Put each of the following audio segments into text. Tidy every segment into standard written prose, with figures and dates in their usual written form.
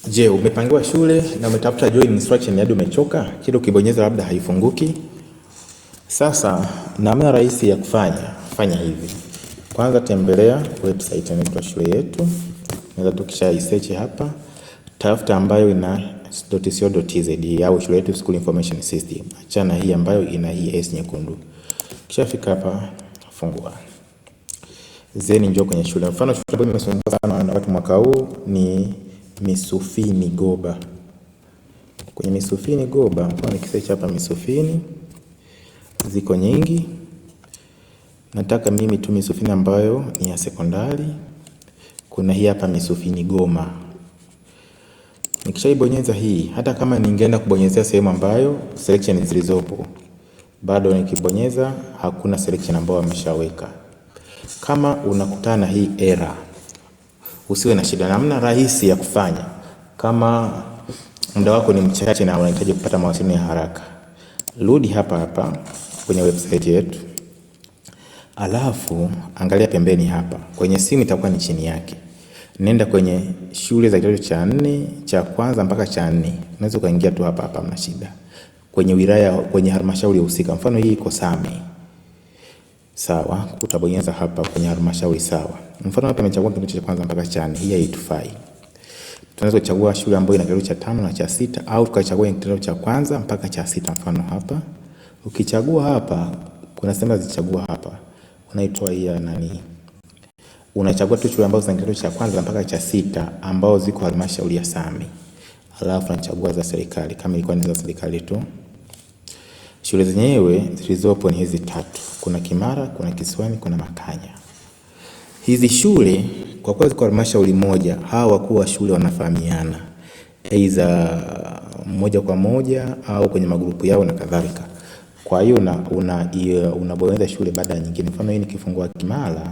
Je, umepangiwa shule na umetafuta join instruction hadi umechoka, kila ukibonyeza labda haifunguki? Sasa namna rahisi ya kufanya, fanya hivi. Kwanza tembelea website inaitwa shule yetu. Unaweza tukisha search hapa, tafuta ambayo ina .co.tz au shule yetu school information system. Achana hii ambayo ina hii S nyekundu. Kishafika hapa, fungua. Then njoo kwenye shule. Mfano shule ambayo imesumbua sana na watu mwaka huu ni Misufini Goba. Kwenye Misufini Goba, mfano nikisearch hapa Misufini, ziko nyingi. Nataka mimi tu Misufini ambayo ni ya sekondari. Kuna hii hapa Misufini Goma. Nikishaibonyeza hii, hata kama ningeenda kubonyezea sehemu ambayo selection zilizopo, bado nikibonyeza hakuna selection ambayo wameshaweka. Kama unakutana hii error, usiwe na shida. Namna rahisi ya kufanya, kama muda wako ni mchache na unahitaji kupata mawasiliano ya haraka, rudi hapa hapa kwenye website yetu, alafu angalia pembeni hapa kwenye simu itakuwa ni chini yake. Nenda kwenye shule za kidato cha nne, cha kwanza mpaka cha nne, unaweza ukaingia tu hapa hapa, mna shida. Kwenye wilaya, kwenye halmashauri husika, mfano hii iko Same, sawa, utabonyeza hapa kwenye halmashauri, sawa. Mfano hapa nimechagua kidato cha kwanza mpaka cha nne, hii haitufai. Tunaweza kuchagua shule ambayo ina kidato cha tano na cha sita au tukachagua kidato cha kwanza mpaka cha sita. Mfano hapa ukichagua hapa, kuna sehemu zichagua hapa, unaitoa hii ya nani, unachagua tu shule ambazo zina kidato cha kwanza mpaka cha sita ambao ziko halmashauri ya Same, alafu unachagua za serikali kama ilikuwa ni za serikali tu. Shule zenyewe zilizopo ni hizi tatu, kuna Kimara, kuna Kisiwani, kuna Makanya. Hizi shule kwa kuwa ziko halmashauri moja, hawa wakuu wa shule wanafahamiana aidha moja kwa moja au kwenye magrupu yao na kadhalika. Kwa hiyo unabonyeza shule baada ya nyingine. Mfano hii nikifungua Kimara,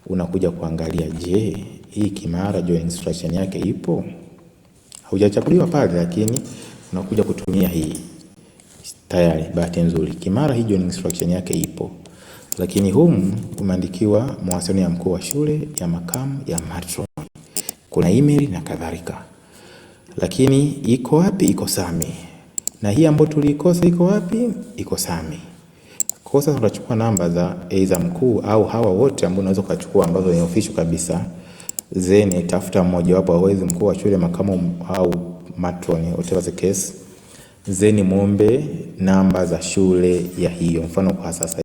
unakuja kuangalia, je, hii Kimara join instruction yake ipo? Haujachaguliwa pale, lakini unakuja kutumia hii tayari. Bahati nzuri Kimara hii join instruction yake ipo, lakini humu umeandikiwa mawasiliano ya mkuu wa shule, ya makamu, ya matron, kuna email na kadhalika. Lakini iko wapi? Iko Same. Na hii ambayo tulikosa iko wapi? Iko Same. Kwa sasa utachukua namba za aidha mkuu au hawa wote ambao unaweza ukachukua ambazo ni official kabisa, then tafuta mmoja wapo, aweze mkuu wa shule, makamu au matron, whatever the case, then muombe namba za shule ya hiyo. Mfano kwa sasa